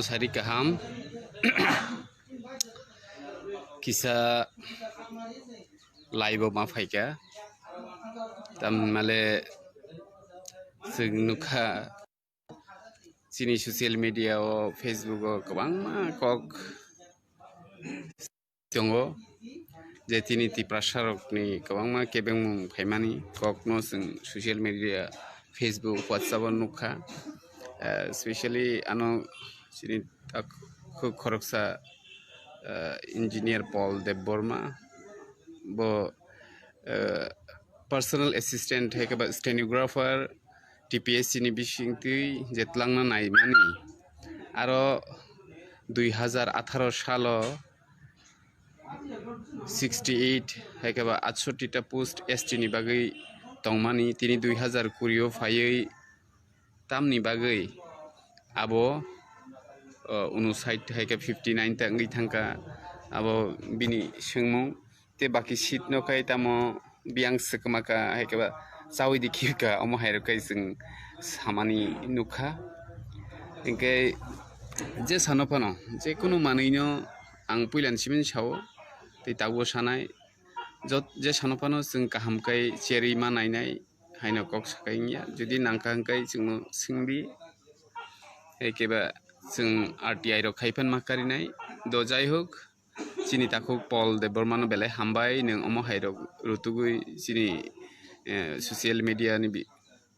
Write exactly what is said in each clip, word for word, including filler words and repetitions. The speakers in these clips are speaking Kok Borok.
Sari kaham. Kisa live o ma phaikha. Tamni male chwng nukha chini social media o, Facebook o kwbangma kok tongo je tini Tiprasa rokni kwbangma kebengmung phaimani kokno chwng social media, Facebook, WhatsApp o nukha. Eh, specially ano chini tak-, khoroksa, eh, engineer Paul Debbarma, bo, eh, personal assistant hai khe ba stenographer, T P S C ni bisingtwi je twlangna naimani. Aro dui hazar atharo salo sixty eight hai khe ba atshotti ta post S T ni bagwi tongmani, tini dui hazar kuri o phaiwi tamni bagwi abo, o, unsait hai khe fifty nine ta wngwi thangkha abo bini swngmung. Tei baki seat no khe tamo biyang swkma kha, hai khe ba chaui di khibka, omo hai rok khe chwng samani nukha. Hinkhe je sano phano, je kunu manwi no ang puila ni simi sao, tei tabuk sanai, jot-, je sano phano chwng kaham khe cherwi ma nainai, haino kok sakai wngya, jodi nangkha hinkhe chwngno swngdi, hai khe ba chwng R T I rok khai phan ma karinai, do jai hok. Chini takhuk Paul Debbarmano belai hambai, nwng omo hai rok rutugwi chini, eh, social media ni bi-,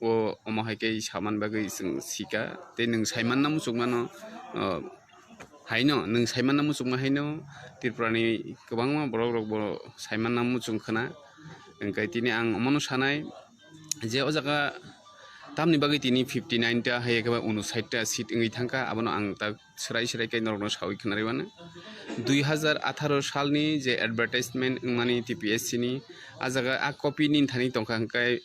o omo hai khe saman bagwi chwng sika. Tei nwng saimanna muchungmano, oh, haino, nwng saimanna muchungma haino Tripura ni kwbangma borok rok bo saimanna muchung khna. Hinkhe tini ang omono sanai je o jaga tamni bagwi tini fifty nine ta hai khe ba unsait ta seat wngwi thangkha, abono ang tak swrai swrai khe norokno saui khwnarwi mano. Dui hazar atharo salni je advertisement wngmani T P S C ni, a jaga a copy ni thani tongkha hwnkhe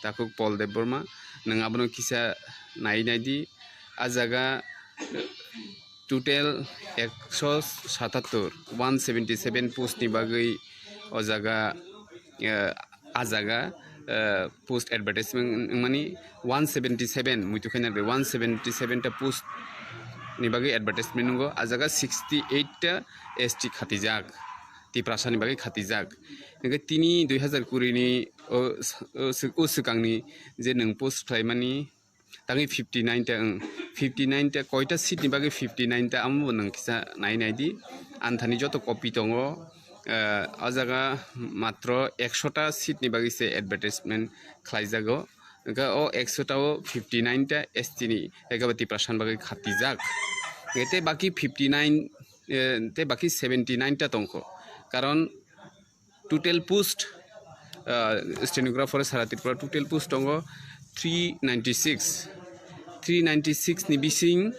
takhuk Paul Debbarma, nwng abono kisa nai naidi. A jaga total ekso satattor, one seventy seven post ni bagwi o jaga, eh, a jaga, eh, post advertisement wngmani one seventy seven, muitu khaina one seventy seven ta post ni bagwi advertisement nungo, a jaga sixty eight ta S T khatijak, Tiprasa ni bagwi khatijak. Hinkhe tini dui hazar kuri ni o, o, o swkang ni je nwng post khlaimani, tangwi fifty nine ta, wng, fifty nine ta, koita seat ni bagwi fifty nine ta, amo bo nwng kisa nai nai di. Anthani joto copy tongo, eh, o jaga matro ekso ta seat ni bagwi se advertisement khlaijago. Hwnkhe o ekso ta o fifty nine ta S T ni, ekaba Tiprasa ni bagwi khatijak. Hwnkhe tei baki fifty nine, eh, tei baki seventy nine ta tongkho. Karon total post, ah, stenographer sara Tripura total post tongo three ninety six. Three ninety six ni bising,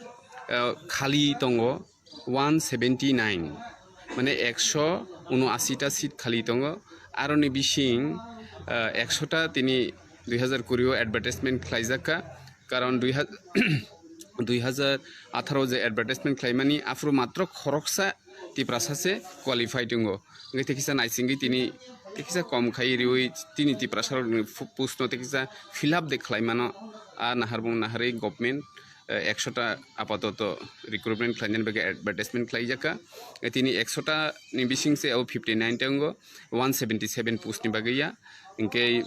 ah, khali tongo one seventy nine. Mane ekso uno ashi ta seat khali tongo. Aroni bising, ah, ekso ta tini dui hazar kuri o advertisement khlaijak kha. Karon dui ha-, dui hazar atharo je advertisement khlaimani, aphuru matro khoroksa Tiprasa se qualified wngo. Hwnkhe tei kisa naisingwi tini tei kisa kom khai riwi tini Tiprasa rokni fu-, post no tei kisa fill up de khlaimano. A naharbung naharwi government, eh, ekso ta apatoto recruitment khlainani bagwi advertisement khlaijak kha. Eh, tini ekso ta ni bising se abo fifty nine ta wngo, one seventy seven post ni bagwi ya. Hinkhe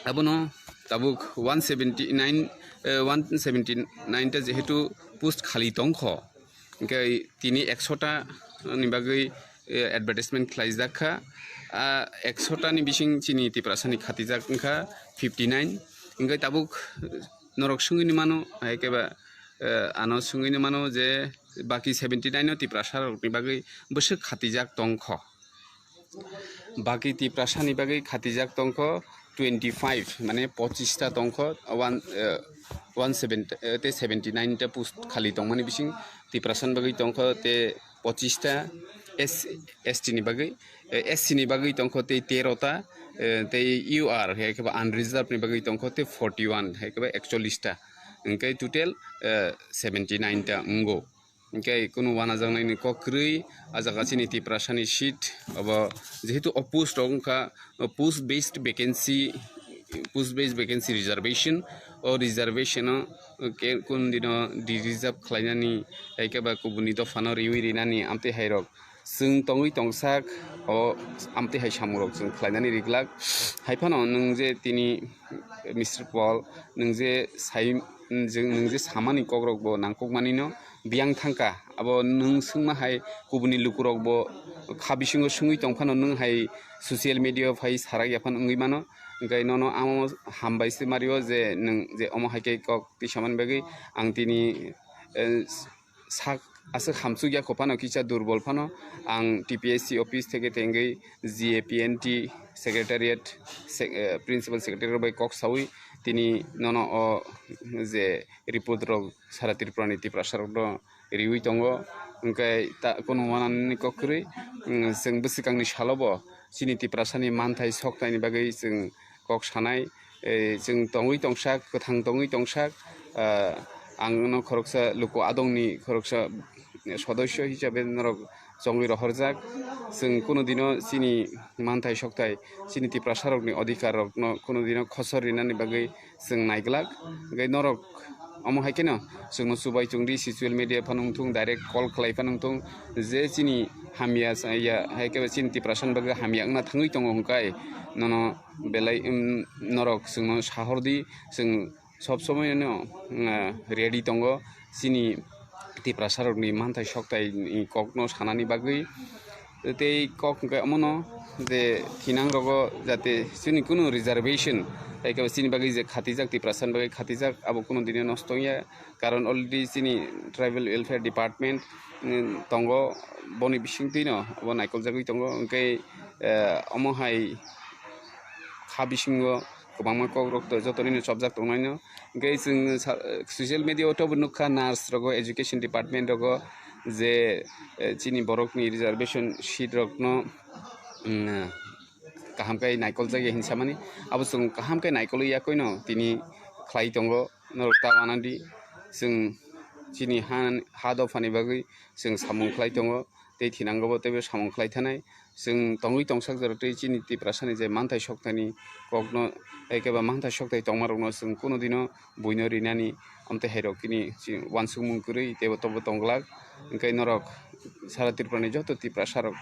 abono tabuk one seventy nine, eh, one seventy nine ta jehetu post khali tongkho, hinkhe tini ekso ta ni bagwi, eh, advertisement khlaijak kha. Ah, ekso ta ni bising chini Tiprasa ni khatijak wngkha fifty nine. Hinkhe tabuk norok swngwi ni mano, hai khe ba, eh, ano swngwi ni mano je baki seventy nine no Tiprasa rokni bagwi bwswk khatijak tongkho. Baki Tiprasa ni bagwi khatijak tongkho twenty five, mane pochis ta tongkho, one, eh, one seven, eh, tei seventy nine ta post khali tongmani bising Tiprasa ni bagwi tongkho tei pochis ta, S, S T ni bagwi, eh, S C ni bagwi tongkho tei tero ta, eh, tei U R, hai khe ba unreserved ni bagwi tongkho tei forty one, hai khe ba ekchollis ta. Hwnkhe total, eh, seventy nine ta wngo. Hwnkhe kunu uanajaknaini kok kwrwi, a jaga chini Tiprasani seat, obo jehetu o post rok wngkha, o post based vacancy post base vacancy reservation, o reservation o ke kun dino di reserve khlainani, hai khe ba kubuni dophano riwi rinani amtwi hai rok chwng tongwi tongsak, o amtwi hai samung rok chwng khlainani riglak. Hai phano nwng je tini Mister Paul, nwng je sai, nwng je samani kok rok bo nangkuk mani no biyang thangka. Abo nwng swngma hai kubuni lukurok bo kha bisingo swngwi tong phano nwng hai social media phai sarak ya phano wngwi mano. Hwnkhe nono ang hambai se mario je nwng je omo hai khe kok twi samani bagwi ang tini, eh, sak aswk hamsuk ya kho phano kisa durbol phano ang T P S C office theke tengwi G A P N T secretariat, se-, eh, principal secretary bai kok sawi tini nono o je report rok sara Tripura ni Tiprasa rok no riwi tongo. Hwnkhe ta kunu wanani kok kwrwi, mm, chwng bwswkangni salo bo chini Tiprasa ni manthai sokthai ni bagwi chwng kok sanai, eh, chwng tongwi tongsak, kwthang tongwi tongsak, ah, ang no khoroksa luku adong ni khoroksa sodosyo hisabe norok chongwi rohorjak. Chwng kunu dino chini manthai sokthai, chini Tiprasa rok ni odhikar rok no kunu dino khosor rinani bagwi chwng naiglak. Hwnkhe norok omo hai kheno chwngno chubai chwngdi, social media phano wngthung, direct call khlai phano wngthung, je chini hamya sa-, ya, hai khe chini Tiprasa ni bagwi hamya wngna thangwi tongo hwnkhe nono belai, um, norok chwngno sahordi, chwng sob somoi no, uh, ready tongo chini Tiprasa rokni manthai sokthai ni kokno sanani bagwi. Tei kok hwnkhe omono je thinang rogo jate chini kunu reservation, hai khe chini bagwi je khatijak, Tiprasa ni bagwi khatijak, abo kunu dino nosto wngya. Karon already chini Tribal Welfare Department, mm, tongo, boni bisingtwino abo naikoljagwi tongo. Hwnkhe, eh, omo hai kha bisingo kwbangma kokrok to jotonino chopjak tongnaino. Hwnkhe chwng sa-, social media o tobo nukha, nurse rogo, education department rogo je, eh, chini borokni reservation seat rokno, mm, kaham khe naikoljak ya hinwi samani. Abo chwng kaham khe naikolwi yakoino tini khlai tongo. Norok ta wanadi, chwng chini ha, ha dophani bagwi chwng samung khlai tongo, tei thinango bo teibo samung khlai thanai. Chwng tongwi tongsak jora tei chini Tiprasani je manthai sokthani kokno, ekeba manthai sokthai tongmarokno chwng kunu dino buino rinani, amtwi hairok kini chi-, uansukmung kwrwi teibo tobo tongglak. Hwnkhe norok sara Tripurani joto Tiprasarok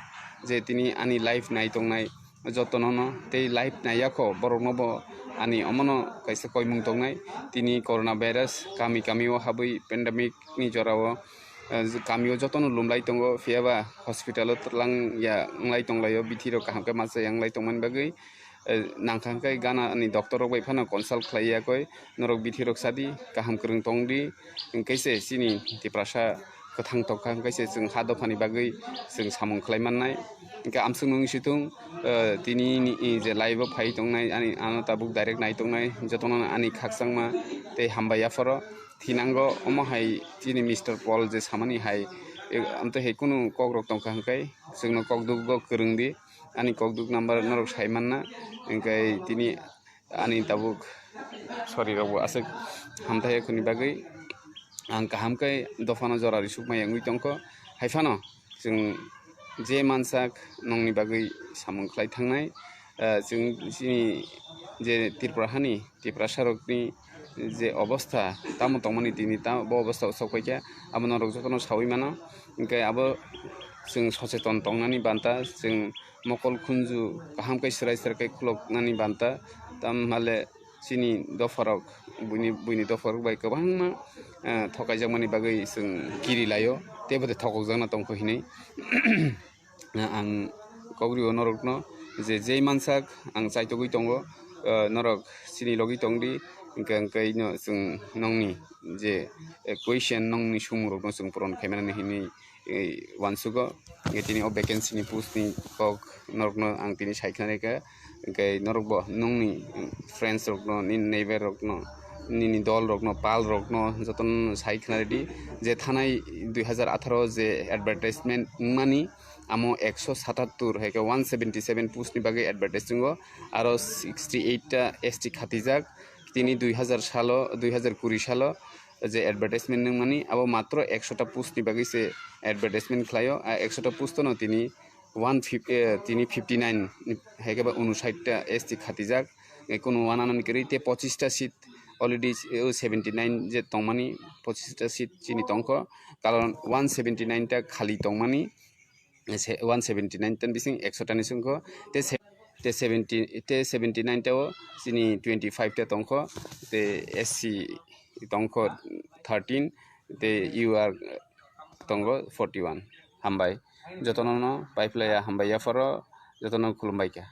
je tini ani live nai tongnai, jotono no tei live naiya kho, borokno bo ani omono kaisa koimung tongnai. Tini corona virus kami kami o habwi pandemic ni jora o, eh, kami o jotono lumlai tongo, phiya ba hospital o twlang ya wnglai tonglaio, bithi rok kaham khe masa ya wnglai tongmani bagwi, eh, nangkha hwnkhe gana ni doctor rok bai phano consult khlai ya koi, norok bithi rok sadi, kaham kwrwng tong di, hwnkhe se chini Tiprasa kwthang tongkha, hwnkhe se chwng ha dophani bagwi chwng samung khlai mannai. Hwnkhe amswkno wngwi si thung, eh, tini ni, eh, je live o phai tongnai, ani ano tabuk direct nai tongnai, jotono ani khakchangma tei hambai yaphoro thinango. Omo hai chini Mister Paul je samani hai, eh, amtwi hai kunu kokrok tongkha hwnkhe chwngno kokduk go kwrwng di, ani kokduk number norok sai manna, hwnkhe tini ani tabuk sorry rok bo aswk hamthai khoni bagwi ang kaham khe dophano jora risuk maya wngwi tongkho. Hai phano chwng je mansak nongni bagwi samung khlai thangnai, ah, chwng chini je Tripura hani Tiprasa rokni je obostha tamo tongmani tini ta bo obostha o sok paikha, abo norok jotono sawi mano. Hwnkhe abo chwng socheton tongnani banta, chwng mokol khunju kaham khe swrai swrai khe khuloknani banta, tamhale chini dopharok, buini, buini dopharok bai kwbangma, eh, thokaijakmani bagwi chwng kiri laio, tei bo de thokokjakna tongkho hinwi. Ang kok rio norokno je jei mansak ang chaitogwi tongo, eh, norok chini logi tongdi, hwnkhe, hwnkhe no chwng nongni je, eh, question, nongni sumung rokno chwng puron khaimani hinwi, eh, uansugo. Hwnkhe tini o vacancy ni post ni kok norokno ang tini sai khna rikha. Hwnkhe norok bo nongni, mm, friends rokno, nini neighbor rokno, nini dol rokno, pal rokno jotono sai khna ridi je thanai dui hazar atharo je advertisement wngmani, amo ekso satattur hai khe one seventy seven post ni bagwi advertise wngo, aro sixty eight ta S T khatijak. Tini dui hazar salo, dui hazar kuri salo je advertisement nungmani, abo matro ekso ta post ni bagwi se advertisement khlaio. A ekso ta post no tini one fifty, eh, tini fifty nine hai khe ba unusait ta S T khatijak. eh, kunu wananani kwrwi, tei pochista seat already, eh, seventy nine je tongmani, pochista seat chini tongkho, karon one seventy nine ta khali tongmani, eh, se-, one seventy nine ta ni bising ekso ta ni sungkho, tei se-, tei seventy, tei seventy nine ta o chini twenty five ta tongkho, tei S C tongkho thirteen, tei U R tongo forty one. Hambai. Jotono no pai phlaiya, hambai yapharo, jotono khulumbai kha.